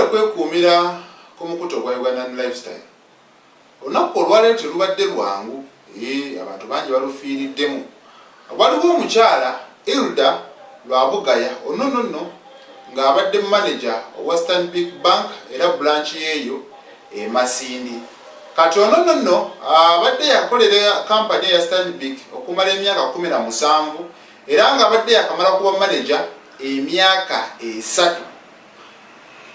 Mwebale kwekuumira ku mukutu ogwa Ugandan Lifestyle. Olunaku olwaleero telubadde lwangu, eeh abantu bangi balufiiriddemu. Waliwo omukyala Hilda Lwabugaya ono nonno nga abadde manager owa Stanbic Bank era branch yeeyo e Masindi. Kati ono nonno abadde yakolera kampani eya Stanbic okumala emyaka 17 era nga abadde yakamala kuba manager emyaka esatu.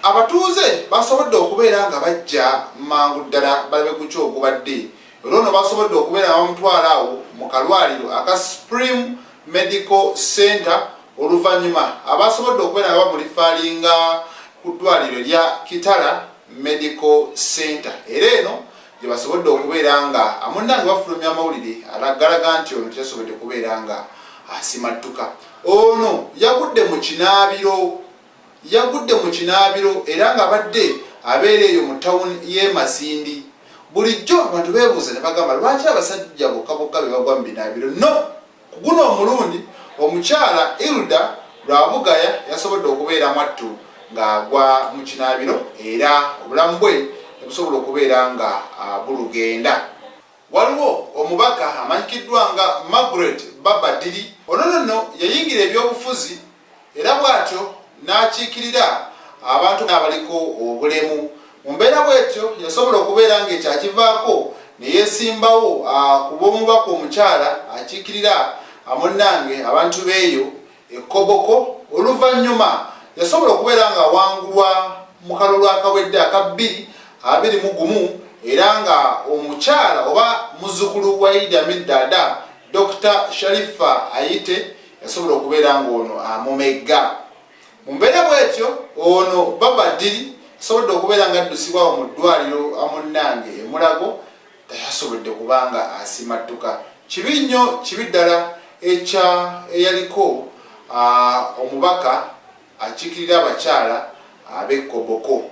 Abatuuze basobodde okubeera nga bajja mangu ddala balabe ku ki ogubadde era ono basobodde okubeera nga bamutwala awo mu kalwaliro aka Supreme Medical Center oluvannyuma abasobodde okubeera nga bamulifaalinga ku ddwaliro erya Kitara Medical Center era eno gye basobodde okubeera nga munnange bafulumya amawulire agalaga nti ono teyasobodde kubeera nga asimattuka. Ono yagudde mu kinaabiro yagudde mu kinaabiro era ng'abadde abeera eyo mu tawuni y'e Masindi. Bulijjo abantu beebuuza ne bagamba lwaki abasajja bokka bokka be bagwa mu binaabiro? No! Ku guno omulundi omukyala Hilda Lwabugaya yasobodde okubeera mwattu ng'agwa mu kinaabiro era obulamu bwe ne busobola okubeera nga bulugenda. Waliwo omubaka amanyikiddwa nga Margaret Babadiri ono nno yayingira ebyobufuzi era bw'atyo n'akiikirira abantu abaliko obulemu. Mu mbeera bw'etyo yasobola okubeera ng'ekyo akivaako ne yeesimbawo ku bw'omubaka omukyala akiikirira munnange abantu b'eyo e Koboko. Oluvannyuma yasobola okubeera ng'awangulwa mu kalulu akawedde aka 2021 era nga omukyala oba muzzukulu wa Idi Amin Dada, Dokita Sharifa Ayite yasobola okubeera ng'ono amumegga. Mu mbeera bw'etyo ono Baba Ddiri asobodde okubeera ng'addusibwa awo mu ddwaliro munnange e Mulago teyasobodde kubanga asimattuka. Kibi nnyo kibi ddala ekya eyaliko omubaka akiikirira abakyala ab'e Koboko.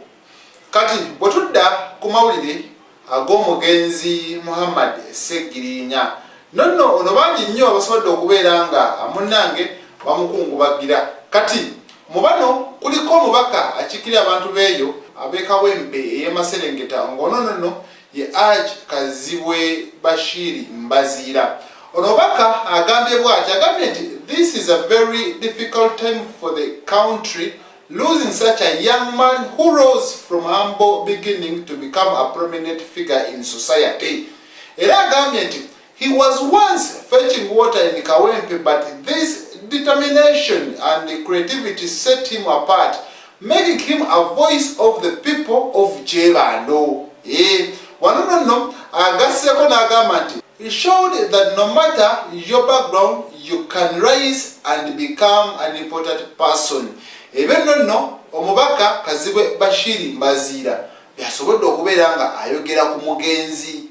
Kati bwe tudda ku mawulire ag'omugenzi Muhammad Ssegiriinya nonno ono bangi nnyo abasobodde okubeera nga munnange bamukungubagira. Kati mu bano kuliko omubaka akiikirira abantu b'eyo ab'e Kawempe ey'e Maserengeta ng'ono nonno ye Hajj Kazibwe Bashiri Mbaziira. Ono omubaka agambye bw'ati, agambye nti this is a very difficult time for the country losing such a young man who rose from humble beginning to become a prominent figure in society. Era agambye nti he was once fetching water in Kawempe but this determination and creativity set him apart making him a voice of the people of Kyebando. Eh, wano nonno agasseeko n'agamba nti he showed that no matter your background you can rise and become an important person. Ebyo nno nno omubaka Kazibwe Bashiri Mbaziira byasobodde okubeera nga ayogera ku mugenzi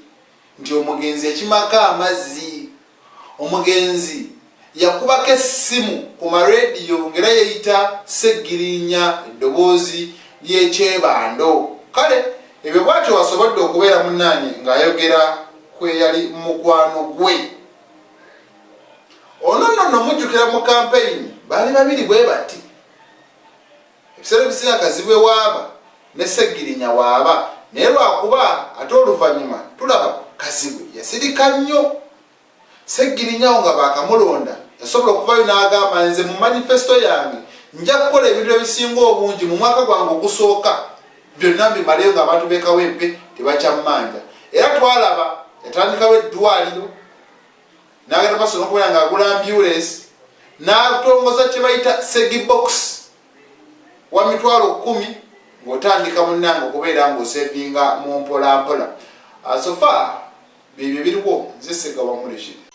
nti omugenzi yakimako amazzi, omugenzi yakubako essimu ku marediyo ng'era yeyita Ssegirinya eddoboozi ly'ekyebando. Kale ebyo bwatyo wasobodde okubeera munnange ng'ayogera ku eyali mukwano gwe. Ono nno nno mujjukira mu kampeyini baali babiri bwe bati. Ebiseera ebisinga Kazibwe waaba ne Ssegirinya waaba naye lwakuba ate oluvannyuma tulaba Kazibwe yasirika nnyo. Ssegirinya awo nga baakamulonda yasobola okuvaayo n'agamba nze mu manifesito yange nja kukola ebintu ebisinga obungi mu mwaka gwange ogusooka byonna mbimaleyo ng'abantu b'e Kawempe tebakyammanja. Era twalaba yatandikawo eddwaliro n'agenda maaso n'okubeera ng'agula ambyulensi n'atongoza kye bayita Segi box wa 100,000 ng'otandika munnange okubeera ng'osevinga mu mpolampola. So far byebyo ebiriwo nze Ssegawa Mureshid.